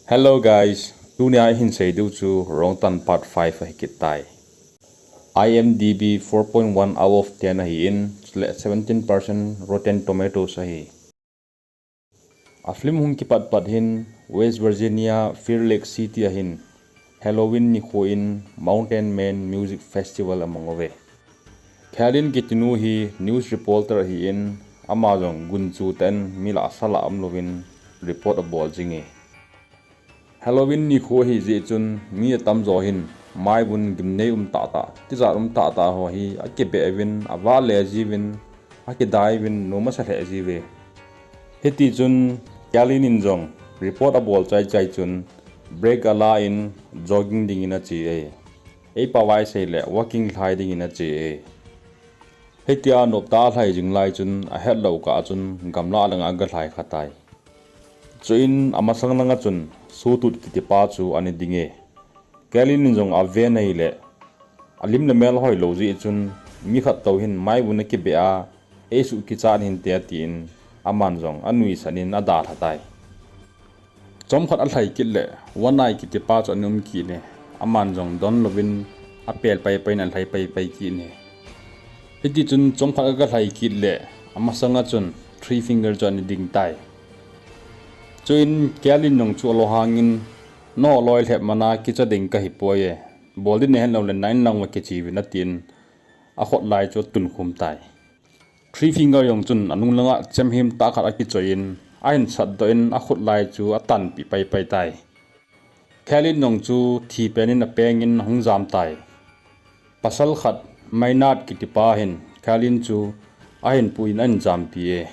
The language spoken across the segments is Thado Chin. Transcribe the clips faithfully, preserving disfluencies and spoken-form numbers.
Hello guys, tunia ihin seidiu chu Wrong Turn Part five ahi kit tai. I M D B four point one out of ten ahin, le seventeen percent Rotten Tomatoes ahi. A film hung kipat pat hin West Virginia Fair Lake City ahin Halloween nikho in Mountain Men Music Festival amang uve. Khalin kitinu hi news reporter ahin, ama jong gunchu tah in mi lah a sal a um louvin report abol jinge. Halloween nikho ahi jeh chun mi atamjo hin maivun gimnei um tahtah, tijat um tahtah ho hi akibeh uvin, avale jiuvin, akidai uvin, nom asa lheh jiuve. Hitichun Khalin in jong report abol chaichai chun break ala in jogging dingin ache e. Eipao a isei le walking lhai dingin ache e. Hitia noptah a lhai jing lai chun ahetlou kah chun gamlah langa agalhai kha tai. Chuin amasang langa chun Sawtooth kitipa chu ana ding e. Khalin in jong aven ahile, alim le mel hoilou jeh chun mi khat tou hin maivun akibeh a, eisuh kichat hinte atin, aman jong anuisan in adalha tai. Chomkhat alhai kit le One Eye kitipa chu ana um kit e. Aman jong donlouvin apel paipai in alhai paipai kit e. Hitichun chomkhat agalhai kit le amasanga chun Three Finger chu ana ding tai. Chuin Khalin jong chu alou hangin, naloi lhep mana kicha ding kahipoi e, bol ding nahet loule na inlang uva kiche uvin atin, akhotlai chu atun khum tai. Three Finger jong chun anung langa chemhim tah khat akichoiyin, ahin satdoh in akhotlai chu atanpeh paipai tai. Khalin jong chu thipen in apengin ahung jam tai. Pasal khat Maynard kitipa hin Khalin chu ahin puiyin ahin jampi e.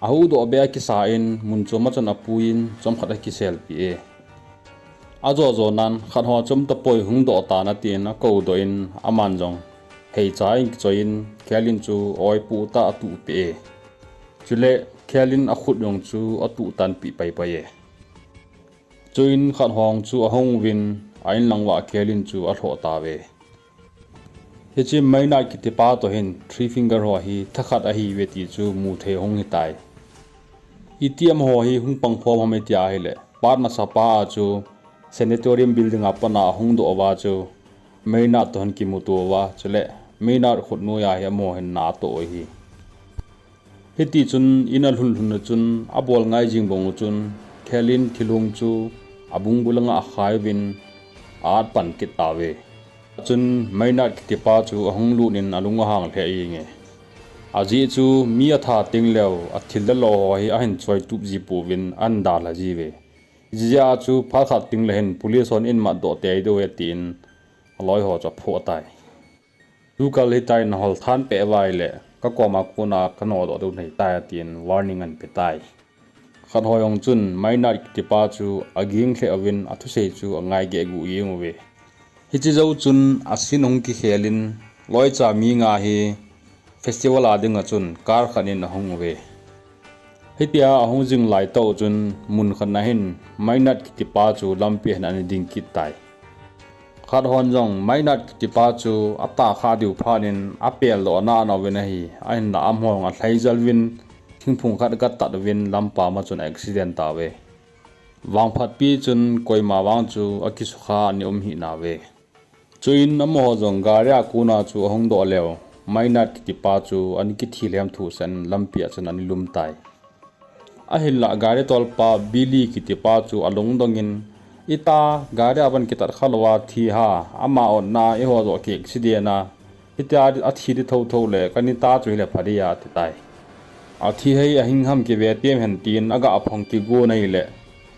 Ahuhdoh beh akisa in mun chom a chun apuiyin chomkhat akiselpeh e. Ajojo nan khat ho chu um tapoi, hung doh tan atin akoudoh in aman jong heicha in kichoiyin Khalin chu oipoh tah a atuhpeh e. Chule Khalin akhut jong chu atuhtanpeh paipai e. Chuin khat ho chu ahung uvin a inlang uva Khalin chu alhoh tauve. Hiche Maynard kitipa toh hin Three Finger ho hi thakhat ahiuve ti chu muthei ahung hitai. Itih amaho hi hung pangkhom ham itia ahile, pat masapa a chu sanatorium building a pat a ahung doh uva chu Maynard toh hin kimuto uva, chule Maynard khut noiya hi amaho hin na atoh u ahi. Hitichun in alhun lhun a chun abol ngai jing bang u chun Khalin thilhung chu abungbu langa akhai uvin a-at pan kit tauve. Chun Maynard kitipa chu ahung lut in alung ahang lheh jenge. Ajeh chu mi atha teng leu athil le lo ho hi ahin choitup ji pouvin ahin dalha jiuve. Hijeh a chu phat khat teng le hin police hon eimatdoh tei diu ahi tin aloi ho chu aphoh tai. Tukal hitia nahol thanpeh uva ahile kakoma kona kanodoh diu ahitai atin warning ahin pe tai. Khat ho jong chun Maynard kitipa chu aging lheh uvin athusei chu angai gehguh jeng uve. Hiche jou chun a scene ahung kikhel in loicha mi nga hi festival a dinga chun car khat in ahung uve. Hitia ahung jing laitah u chun mun khat na hin Maynard kitipa chu lampi a hin ana ding kit tai. Khat hon jong Maynard kitipa chu atahkhah diu phat in apeldoh ana ana uvin ahi, ahinlah amaho jong alhaijal uvin thingphung khat agatat uvin lampam a chun accident tauve. Vangphatpi chun koima vang chu akisukha ana um hih nauve. Chuin amaho jong gari a kona chu ahung doh leu, Maynard kitipa chu ana kithilhem thusan lampi a chun ana lum tai. Ahinlah gari tolpa Billy kitipa chu alungdong in, ita gari a ban kitat khalou a thi ham, ama otna a eiho joh ki accident a, hitia athi di thotho le kanita chu hile pha dia ati tai. Athi hi ahing ham kive tem hen tin aga phong kigon ahile,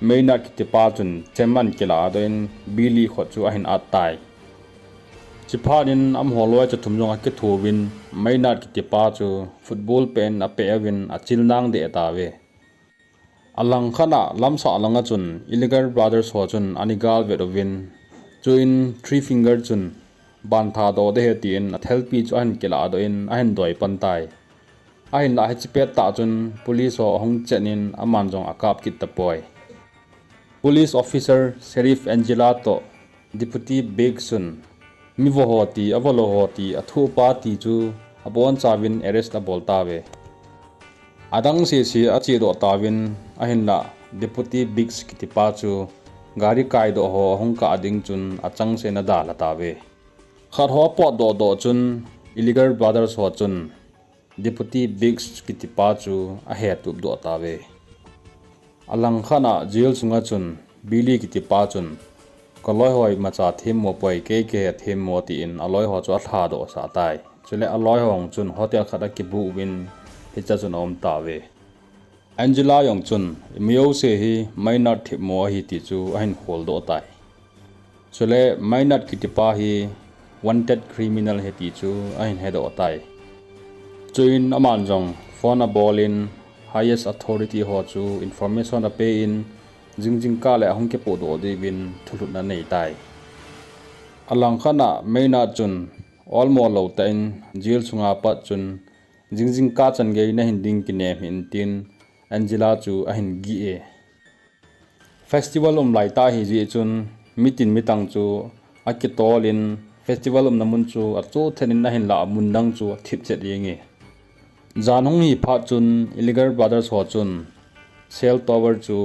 Maynard kitipa chun chem ahin kiladoh in Billy khut chu ahin at tai. Chuphat in amaho loicha thum jong akithouvin Maynard kitipa chu football pet in apeh uvin achil nang deh tauve. Alangkhat a lamsah langa chun Illegal Brothers ho chun ana galvet uvin, chuin Three Finger chun ban thadoh ding ahi tin athelpi chu ahin kiladoh in ahin doi pan tai. Ahinlah hiche pettah chun police ho ahung chen in aman jong akap kit tapoi. Police officer Sheriff Angela toh Deputy Biggs chun mivo ho ti, avolou ho ti, athupa ti chu abonchauvin arrest abol tauve. Adang sese achedoh tauvin ahinlah Deputy Biggs kitipa chu gari kaidoh ho ahung kah ding chun achangseh in adalha tauve. Khat ho apotdoh doh chun Gilligan Brothers ho chun Deputy Biggs kitipa chu ahetup doh tauve. Alangkhat a jail sunga chun Billy kitipa chun, "Kaloi ho imacha themmo poi, kei kahe themmo," tin aloi ho chu alhadoh sah tai. Chule aloi ho chun hotel khat a kibu uvin hiche a chun aum tauve. Angela jong chun, "Imi jouse hi Maynard themmo ahi," ti chu ahin holdoh tai. Chule Maynard kitipa hi wanted criminal ahi ti chu ahin hedoh tai. Chuin aman jong phone abol in highest authority ho chu information ape in, jingjing kah le ahung kipohdoh diuvin thulhutna anei tai. Alangkhat a Maynard chun olmo lou tah in jail sunga pat chun, "Jingjing kah chan gei nahin ding kinem hih in," tin Angela chu ahin gih e. Festival um lai tah ahi jeh chun mitin mitang chu akitol in, festival umna mun chu achoh thet in ahinlah mun dang chu athip chet jenge. Jan hung hi phat chun Gilligan Brothers ho chun cell tower chu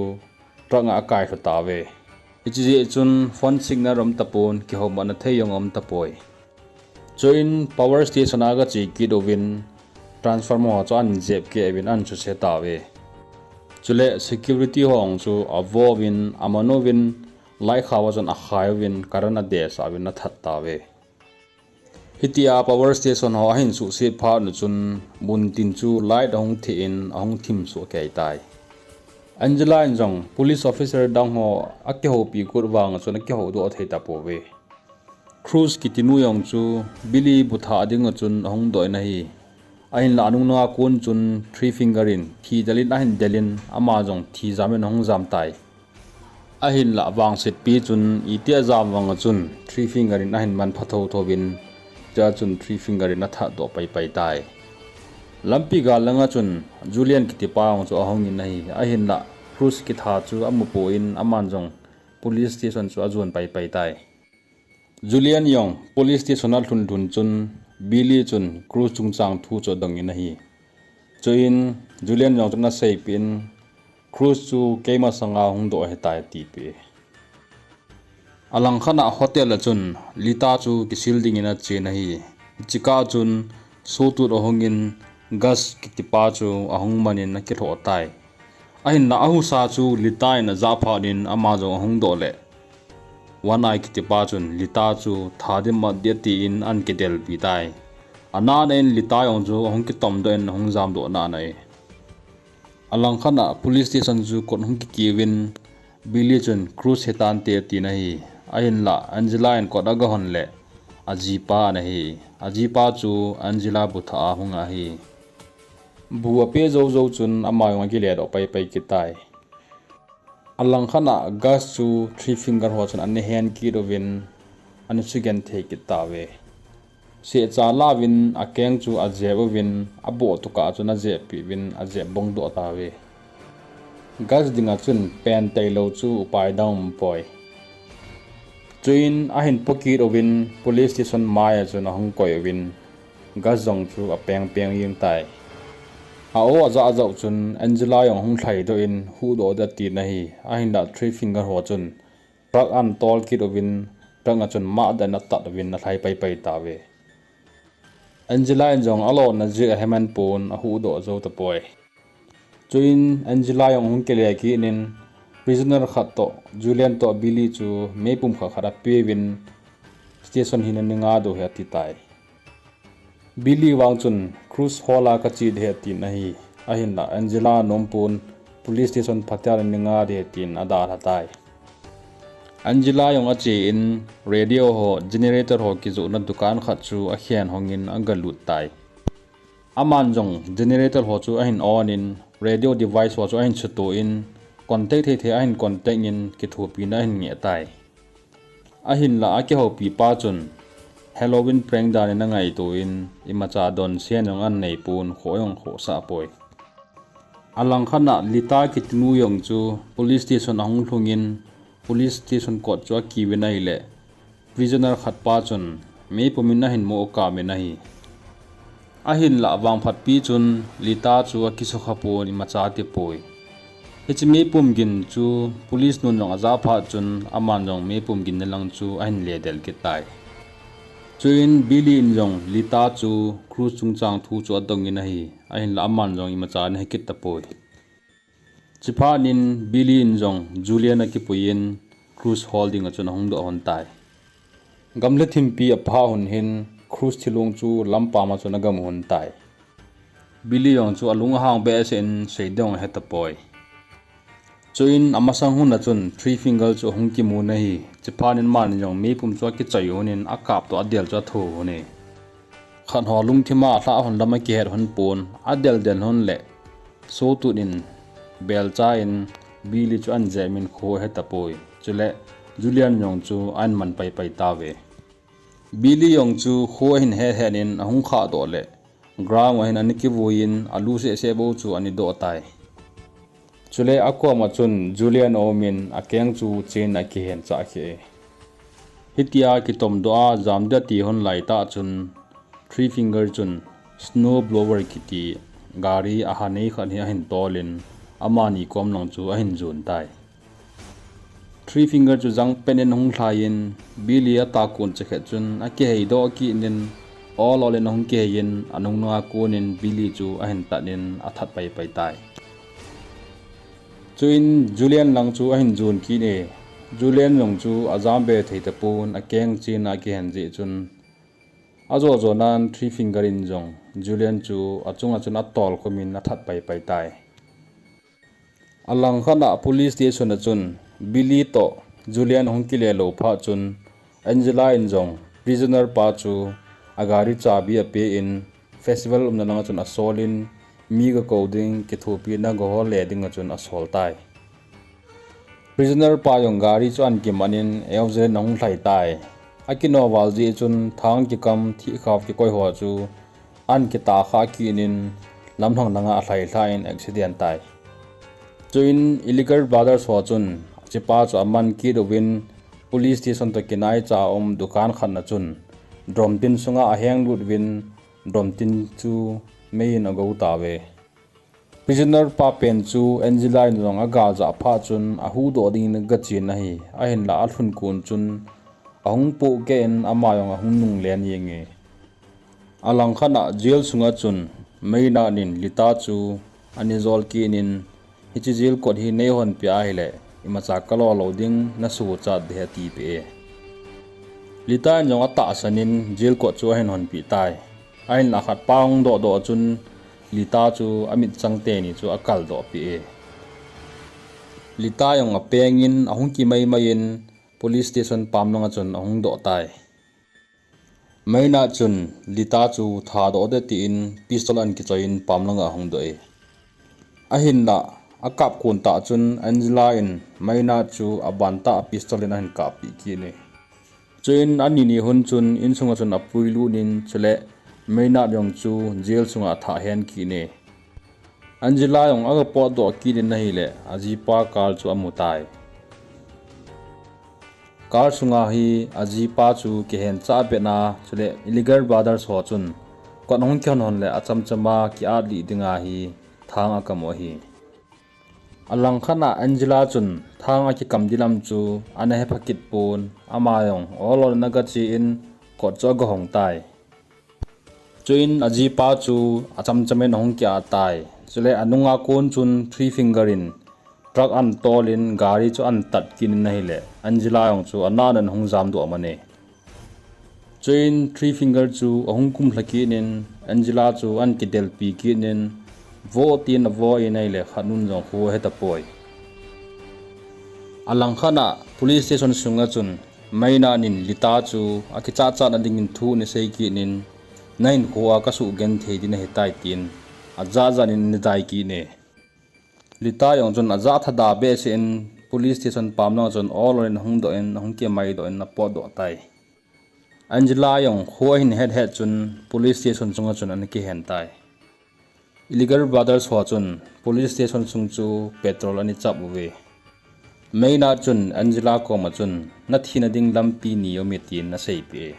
truck a akai lhu tauve. Hiche jeh chun phone signal aum tapon, kihoumatna thei jong aum tapoi. Chuin power station a aga che kit uvin transformer ho chu ahin jep keh uvin ahin suse tauve. Chule security ho chu avo uvin, aman uvin, light khao a chun akhai uvin, current adesah uvin athat tauve. Hitia power station ho ahin suhset phat un chun muntin chu light ahung theh in ahung thim soh kei tai. Angela in jong police officer dang ho akihoupi got vang chun akihoudoh thei tapouve. Cruz kiti nu jong chu Billy bu thah ding a chun ahung doh in ahi. Ahinlah anung nunga kon chun Three Finger in thi del in ahin del in ama jong thi jam in ahung jam tai. Ahinlah vangsetpi chun iti ajam vang a chun Three Finger in ahin man pha thotho uvin, chua chun Three Finger in athat doh paipai tai. Lampi gal langa chun Julian kitipa jong chu ahung in ahi. Ahinlah Cruz kitha chu amu poi in aman jong police station chu ajon paipai tai. Julian jong police station a alhun lhun chun Billy chun Cruz chungchang thu chu adong in ahi. Chuin Julian jong chun aseipeh in, "Cruz chu keima sanga hung doh ahitai," atipeh e. Alangkhat a hotel a chun Lita chu kisil ding in achen ahi. Hiche kah chun sawtut ahung in Gus kitipa chu ahung man in akilhoh tai. Ahinlah ahusa chu Lita in ajah phat in ama jong ahung doh le, One Eye kitipa chun Lita chu that ding mat ding atin ahin kidelpi tai. Anana in Lita jong chu ahung kitom doh in ahung jam doh nana e. Alangkhat a police station chu kot ahung kikiu vin, Billy chun Cruz hitante atin ahi. Ahinlah Angela in kot aga hon le ajipa ana hi. Ajipa chu Angela bu thah a hung ahi. Bu ape jou jou chun ama jong akile doh paipai kit tai. Alangkhat a Gus chu Three Finger ho chun ana hen kit uvin, ana sugenthei kit tauve. Sehcha la uvin akeng chu ajep uvin, aboh tukah chun ajep peh uvin, ajep bong doh tauve. Gus dinga chun pen tailou chu upai dang umpoi. Chuin ahin po kit uvin police station mai a chun ahung koi uvin, Gus jong chu apeng peng jeng tai. A-o ajah ajah chun Angela jong ahung lhai doh in huhdoh ding atin ahi, ahinlah Three Finger ho chun truck ahin tol kit uvin, truck a chun mah dan in atat uvin alhai paipai tauve. Angela in jong alona jeh ahi man pon ahuhdoh jou tapoi. Chuin Angela jong ahung kile kit in prisoner khat toh Julian toh Billy chu meipum khat khat apeuvin station hin ana nga diu ahi ati tai. Billy vang chun Cruz hol a kache ding ahi atin ahi. Ahinlah Angela anom pon police station phatea ana nga ding ahi atin adalha tai. Angela jong ache in radio ho, generator ho kijohna dukan khat chu akhen hong in agalut tai. Aman jong generator ho chu ahin on in radio device ho chu ahin suto in contact thei thei ahin contact in kithopina ahin ngeh tai. Ahinlah akihoupi pa chun Halloween prank dan in angaito in imacha donse jong anei pon, khoh jong khohsah poi. Alangkhat a Lita kiti nu jong chu police station ahung lhung in police station kot chu akiu in ahile prisoner khat pa chun meipum in ahin mo kap in ahi. Ahinlah vangphat pi chun Lita chu akisukha pon imacha ati poi. Hiche meipum gin chu police nun jong aja phat chun aman jong meipum gin na lang chu ahin le del kit tai. Chuin Billy in jong Lita chu Cruz chungchang thu chu adong in ahi, ahinla aman jong imacha ana he kit tapoi. Chuphat in Billy in jong Julian akipui in Cruz hol ding a chun ahung doh hon tai. Gamla thimpi apha hon hin Cruz thilong chu lampam a chun agam hon tai. Billy jong chu alung ahang behseh in sei ding ahe tapoi. Chuin amasang hun a chun Three Finger chu ahung kimu na hi. Chuphat in aman jong meipum chu akichoi hon in akap toh adel chu atho hon e. Khat ho lungthim a alha hon lam akihet hon pon, adel del hon le sotut in belcha in Billy chu ahin jem in kho ahe tapoi. Chule Julian jong chu ahin man pai pai tauve. Billy jong chu kho ahin het het in ahung khah doh le ground a hin ana kivui in alu seh seh bou chu ana doh tai. Chule akom a chun Julian aum in akeng chu chen a akihen chah kheh e. Hitia kitom doh a jam dia ti hon lai tah chun Three Finger chun snow blower kiti gari aha nei khat hi ahin tol in amani kom lang chu ahin jon tai. Three Finger chu jang pen in ahung lhai in Billy atah kon chakhet chun akihei doh kit in ol ol in ahung kihei in anung nunga kon in Billy chu ahin tat in athat pai pai tai. Chuin Julian lang chu ahin jon kit e. Julian jong chu ajam be thei tapon akeng chen a akihen jeh chun ajo jo nan Three Finger in jong Julian chu achunga chun atol khum in athat pai pai tai. Alang khat a police station a chun Billy toh Julian ahung kile lou phat chun Angela in jong prisoner pa chu agari chabi ape in festival umna lang a chun asol in mi gakou ding, kithopina gahol le ding a chun asol tai. Prisoner pa jong gari chu ahin kiman in Eugene ahung lhai tai. Akino val jeh chun thang kikam thihkhao kikoi ho chu ahin kitah kha kit in lamlhang langa alhai lha in accident tai. Chuin Illegal Brothers ho chun hichepa chu aman kit uvin police station toh kinaicha um dukan khat na chun drum tin sunga aheng lut uvin drum tin chu mei in agou tauve. Prisoner pa pen chu Angela in jong agal jah phat chun ahuhdoh ding in agachen ahi, ahinla alhun kon chun ahung pohkeh in ama jong ahung nung len jeng e. Alang khat a jail sunga chun Maynard in Lita chu ana jol kit in, hiche jail kot hi neihonpeh ahile imacha kalo lou ding, nasuhchat ding ahi atipeh e. Lita in jong atahsan in jail kot chu ahin honpeh tai. Ahinla khatpa ahung doh doh chun Lita chu amitchang teni chu akaldoh peh e. Lita jong apeng in ahung kimai mai in police station pam langa chun ahung doh tai. Maynard chun Lita chu thadoh ding tin pistol ahin kichoi in pam langa ahung doh e. Ahinla akap kon tah chun Angela in Maynard chu abantah a pistol in ahin kappeh kit e. Chuin ani ni hun chun insunga chun apuilut in chule Maynard jong chu jail sunga athah hen kit e. Angela jong aga potdoh kit in ahile ajipa car chu amu tai. Car sunga hi ajipa chu kihen chah abet a, chule Illegal Brothers ho chun kot ahung kihon hon le achamchama ki-at lih dinga hi thang akamu ahi. Alang khat a Angela chun thang akikam ding lam chu ana hepha kit pon, ama jong ol ol in agache in kot chu agahong tai. Chuin ajipa chu achamcham in ahung ki-at tai. Chule anunga kon chun Three Finger in truck ahin tol in gari chu ahin tat kit in ahile Angela jong chu anah nan ahung jamdoh aman e. Chuin Three Finger chu ahung kumlha kit in Angela chu ahin kidelpi kit in vo tin avo in ahile khat nun jong kho ahe tapoi. Alang khat a police station sunga chun Maynard in Lita chu akichat chatna dingin thu ana sei kit in, nahinkho a kasuh genthei ding nahitai tin ajah jat in ana dai kit e. Lita jong chun ajah thada behseh in police station pam langa chun ol ol in ahung doh in ahung kimaidoh in apotdoh tai. Angela jong kho ahin het het chun police station chunga chun ana kihen tai. Illegal Brothers ho chun police station sung chu patrol ana chap uve. Maynard chun Angela koma chun, nathina ding lampi ni aume tin aseipeh e.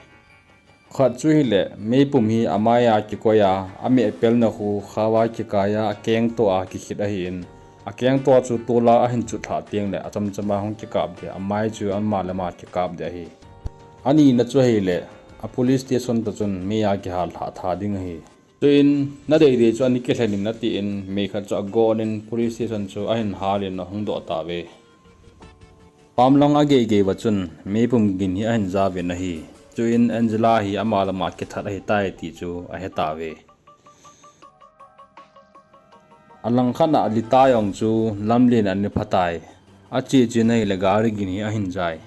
Khat chu hile meipum hi amai a kikoi a, amehpelna khu khao a kikai a, akeng toh a kikhit ahin, Akeng toh chu tola ahin chutlhah tengle achamchama hung kikap ding, amai chu ama le ama kikap ding ahi. Anina chu ahile, a police station toh chun mei a kihal lhah tha ding ahi. Chuin, nadeidei chu ana kilhen in atin, mei khat chu agon in police station chu ahin hal in ahung doh tauve. Pamlang ageigei uva chun meipum gin hi ahin jauvin ahi. Chuin Angela hi ama le ama kithat ahitai ti chu ahetauve. Alangkhat a Lita jong chu lamlen a ana phatai. Ache chen ahile gari gin hi ahin jai.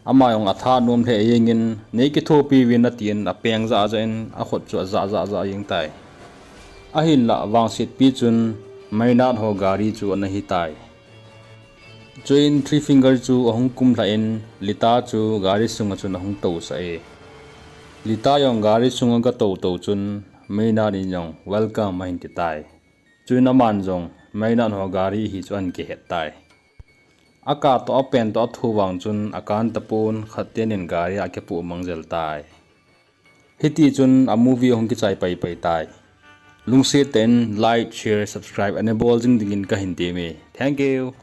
Ama jong atha nom lheh jengin, nei kithopiuvin atin apeng jahjah in akhut chu ajah jahjah jeng tai. Ahinlah vangsetpi chun Maynard ho gari chu ana hitai. Chuin Three Finger chu ahung kumlhah in Lita chu gari sunga chun ahung tousah e. Lita jong gari sunga gatou tou chun Maynard in jong welcome ahin titai. Chuin aman jong Maynard ho gari hi chu ahin kihet tai. Aka toh apen toh athu vang chun akan tapon khat tenin gari a akipoh mang jel tai. Hitichun a movie ahung kichai paipai tai. Lungset tah in like, share, subscribe ana bol jing dingin kahin temme. Thank you.